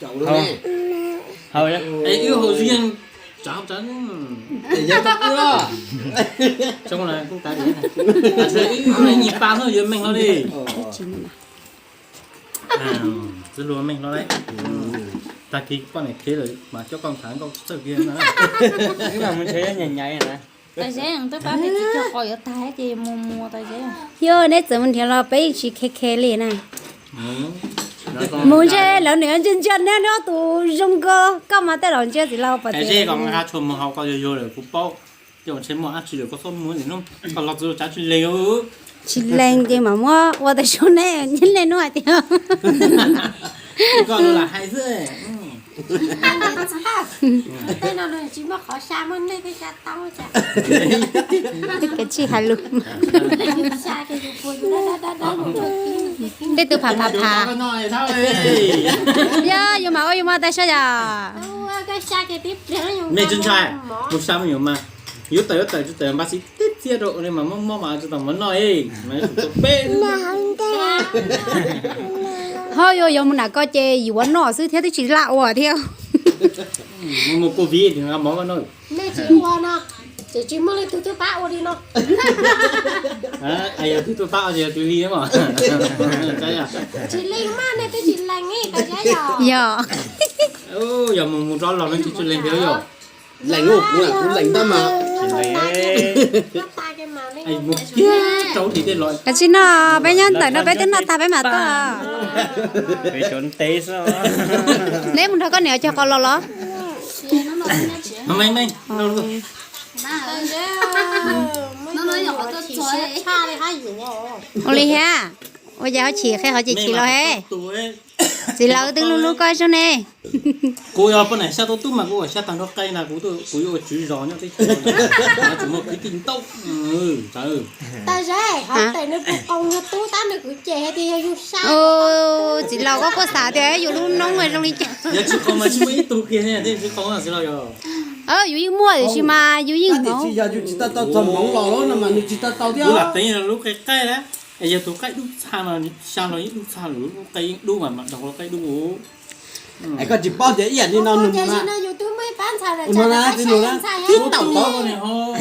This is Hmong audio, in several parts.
Hau, hau, es wb hau zig tsav tsav. Ces yog tau wb los. Zoo na, kuj kav liam. Tab sis wb nyiag pa xwb yuav meej hlo li. Txwv luag meej hlo li. Tag kis poj niam khiav lawm mas coj koj tham nkauj tsis txawj kiag na. Wb mam mus nrhiav nyaim nyaim na. Tas zeb twb pab peb txiv cog qos yuav tag ces mus mus tas zeb. Yog neb txawm mus nrhiav los peb yeej tsis khe khe li na. Mus ntshe lawv niam ntsia ntsia neb nyob tus zoo nkauj, koj mas tej zaum ntsia txiv laus pom tias. Zeb, koj nqa tshua mus hau koj yuag yuag lawm kuv paub. Ces ntshe muaj dab tsi lawm koj txhob mus, koj los txwv tsav tsis lees. Tsis lees ces mam muab ua tas suav nej nyob nej hnub hais tias. Koj los lam hais xwb. Tej no nws tsis muaj qhov xya, muaj nej thiaj xya tau. Twb kev tsis hais lus. Tej tus phav phav phav. Yog yus mas ua yus mas tas sab yom. Nej tsis ntshai, mus xya me nyuam mas yuav tawm yuav tawm tsis tawm npaj xib tib txiaj rau li mas mob mob mas tsis tau mov noj. Ho yuav yuav mus nram ko ces yuav noj xwb thiab twb tsis laj ua thiab. Mus mus covid nqa mov noj. Nej tsis ua no, ces tsis muaj leej twg twb pab ua li no. Yog twb twb pab ua ces yog twb li mas. Tsis lees mas nej twb tsis lees, yog. Yog mus mus rov los no tsis tsis lees thiab yog. Lees, kuv lees tab mas. Mus kiag rau tim tej los. Kav tsij no, peb nyob ntawm no peb twb noj tag peb mam tuaj. Peb cov ntev xwb. Neb mus nrog koj niam cog qos los los? Ua li thiab, ua cas ho chim qhia qhov ces chim los he. Txiv laus twb hlub hlub koj zoo ne. Kuv yog poj niam xya tau tub mas kuv ua xya tag nrho qe na, kuv yuav ua tswv zos nyob teb chaws no, tsis muaj kwv tij ntau. Tas zeb, hov tes nws puas qoo yog tub tab nws kwv ces hais tias yog yus xya. Txiv laus koj kuj xav tias yus lub noob zoo li cas. Yog tsis qoo mas tsis muaj ib tug kiag ne, tsis qoo txiv laus yog. Yus yeej muaj tiam sis mas yus yeej hmoov. Tsis yog yus tsis tau tau txog hmoov los no mas nws tsis tau tau thiab. Kuv lam teev lub qe qaij na, yog tus qaij dub txha no, xya los yeej dub txha, lub qe yeej dub mas mas daug lub qaij dub. Es koj tsis paub tias ib yam li no nws mus na. Mus na, tib taum tod,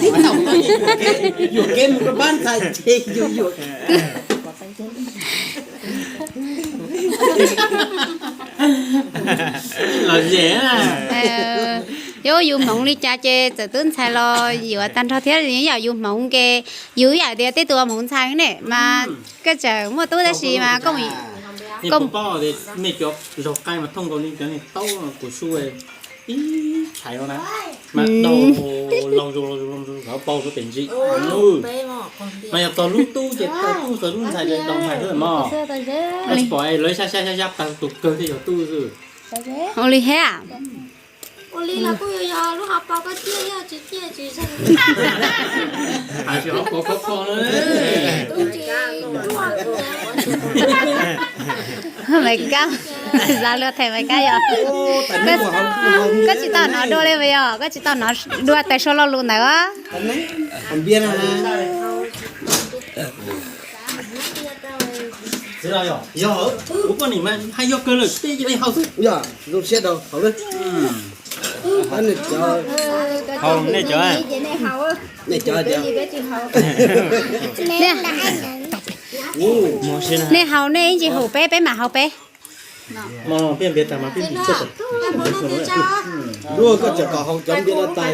tib taum tod, yuam kev mus rau pab ntxhais ces yus yuam. Los zem. Yus, yus hmoov li cas ces txawm tub ntxhais los yuav tag nrho thiab, yam yus hmoov ces yus yam tias tej tus hmoov ntxhais ne mas koj tseem muaj tub tab sis mas koj, koj paub tias nej cov zog qaij mas thooj nkaus li cov niag taub kuv su ib tshais no na, mas dau laus zus laus zus laus zus qhov paus rau pem ntsis. Mas yog txog lub tub ces tau tub, txog lub ntxhais ces tau ntxhais xwb mog. Tsis pom lawv xya xya xya xya tag tus kawg thiaj yog tub xwb. Ua li thiab. Ua li los kuj yog lub hauv paus koj ciaj yog tsis ciaj tsis zoo. Hais tsis hauv paus koj koj na. Maiv Kab, zam luag them Maiv Kab yog. Koj tsis tau hnov dua li puas yog? Koj tsis tau hnov dua tais sau lo lus ntawd? Yog, kuv poj niam mas hais yog kawg lawm, tej nej haus xwb. Yog, zoo siab rau haus lawm. Haus nej cov, nej cov tias. Nej haus nej ib ntsis haus peb, peb mam haus peb. Luag koj tseem kom haus cov npias no tas.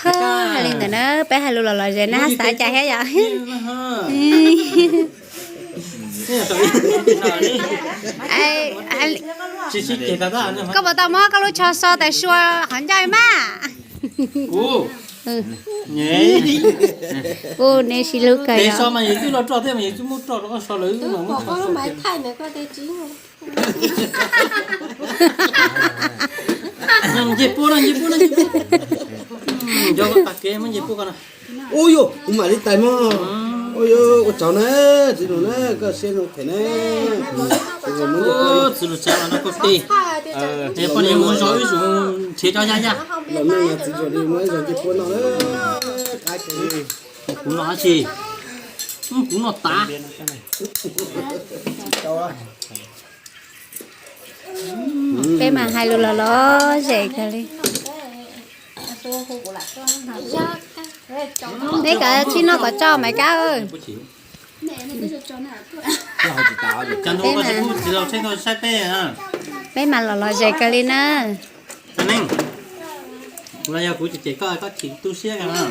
Hais li ntawd na, peb hais lus los los ze na, xav cas thiab yom. Koj puas tau muab koj lub tsho so tas sua qhov ncauj mas? Ua nej sib hlub kawg yom. Nce puab no, nce puab no, nce puab. Nco koj tag kev muab nce puab ko no. Ua yuav kuv mam li tais mog. Ua yuav ua tsaug na, txiv nus na, koj siab zoo them na. Txiv nus tsav no koj tij. Es poj niam mus zog wb zus nrhiav cov ya ya. Los nej txiv nus li muab ib zog nce puab no na. Qab kev li. Kuv no dab tsi? Kuv no tav. Peb mas hais lus los los zem kawg li. Neb kawm tsis noj kom tsau Maiv Kab. Peb mas, peb mas los los zem kawg li na. Los yog kuv cem cem koj, koj chim tu siab kawg na.